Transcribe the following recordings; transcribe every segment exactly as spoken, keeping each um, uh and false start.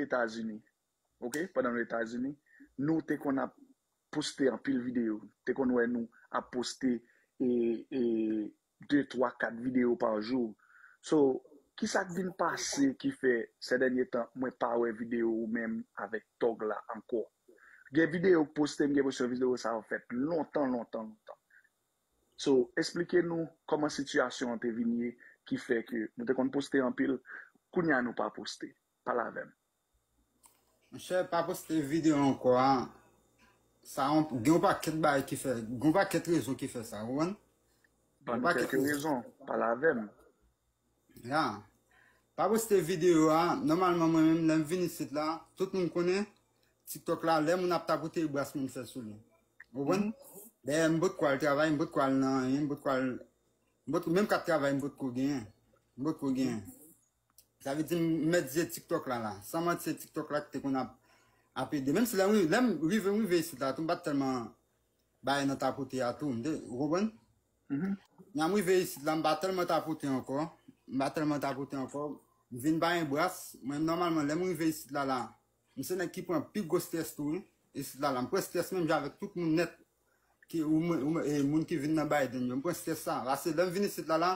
Etazini, ok, pandan nou Etazini, nou te konn ap poste anpil videyo. Te konn wè nou ap poste e, e, de, twa, kat videyo pa jou. So, kisa k vin pase ki fè sè dènye tan mwen pa wè videyo ou menm avèk Tòg la ankò? Gen videyo k poste, m gen enpresyon videyo sa yo fèt lontan, lontan, lontan. So, esplike nou kòman sitiyasyon an te vin ye ki fè ke nou te konn poste anpil, kounye a nou pa poste. Pale avè m. Monchè, pa poste videyo ankò a. Sa yon, gen yon pakèt bagay ki fè, gen yon pakèt rezon ki fè sa, ou konprann? Ban nou kèlke rezon. Pale avè m. Ya. Pa poste videyo a, nòmalman mwen menm, lè m vin isit la, tout moun konnen, TikTok la, lè moun ap tapote, bras moun fè sou li. Ou konprann? Dayè, m potko al travay, m potko al nan anyen, m potko al, m potko, menm kat travay, m potko genyen. M potko genyen. Sa vle di, m mèt zye TikTok la, la. San manti, se TikTok la ki te konn ap, ap ede. Menm si lè m, lè m rive, m rive isit la, tou, m pa t tèlman bay nan tapote a, tou, m te, ou konprann? Nan m rive isit la, m pa tèlman tapote ankò. M pa tèlman tapote ankò. M vin pa gen bras. Mwen, nòmalman, lè m rive isit la, la, m se nèg ki pran pi gwo strès tou, wi. Isit la, la, m pran strès menm jan avèk tout moun nèt. Ki, ou, ou, e, moun ki vin nan Biden yo. M pran strès sa. Paske lè m vin isit la, la,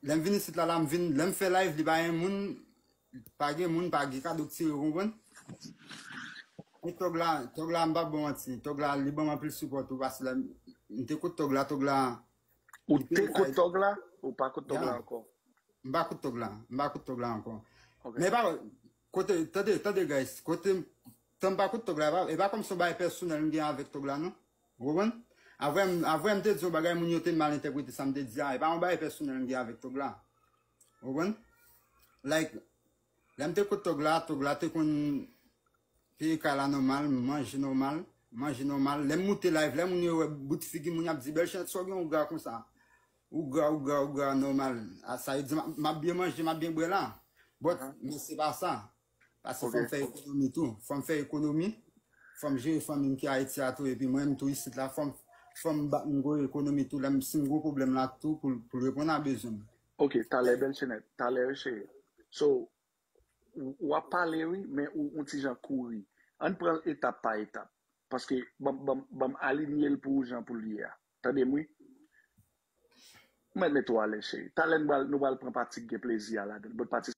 lè m vin isit la, la, m vin, lè m fè live, li pa gen moun, pa gen moun, pa gen kado k tire, ou konprann? E Tòg la, Tòg la, m pa bon manti. Tòg la, li ban m anpil sipò tou, paske lè m te kot Tòg la, Tòg la. Ou te kot Tòg la, ou pa kot Tòg la ankò? M pa kot Tòg la, m pa kot Tòg la ankò. Men pa, kote, tande, tande, guys, kote, tan m pa kot Tòg la, e pa kòm se yon bagay pèsonèl m gen avèk Tòg la, non. Ou konprann? Avè m, avè m te di yon bagay, moun yo te mal entèprete sa m te di a. E pa yon bagay pèsonèl m gen avèk Tòg la. Ou konprann? Like, lè m te kot Tòg la, Tòg la te konn peye kay la nòmal, m manje nòmal, manje nòmal. Lè m moute live, lè moun yo wè bout figi moun y ap di, "Bèl Chenèt, sa w gen ou gra konsa? Ou gra, ou gra, ou gra nòmal." A, sa yo di, "M ap, m ap byen manje, m ap byen bwè la." But, men se pa sa. Paske fò m fè ekonomi tou. Fò m fè ekonomi. Fò m jere fanmi m ki Ayiti a tou. Epi mwen menm tou isit la, fò m, fò m ba, m gwo ekonomi tou. Lè m, si m gwo pwoblèm la tou pou, pou reponn a bezwen m. Ok, talè Bèl Chenèt, talè cheri. So, w, w ap pale wi, men ou, ou ti jan kouri. Ann pran etap pa etap. Paske ban, ban, ban m alinye l pou ou jan pou l ye a. Tande m wi. Mwen mete w alèz cheri. Talè nou pral, nou pral pran pati k gen plezi a ladan l. But pati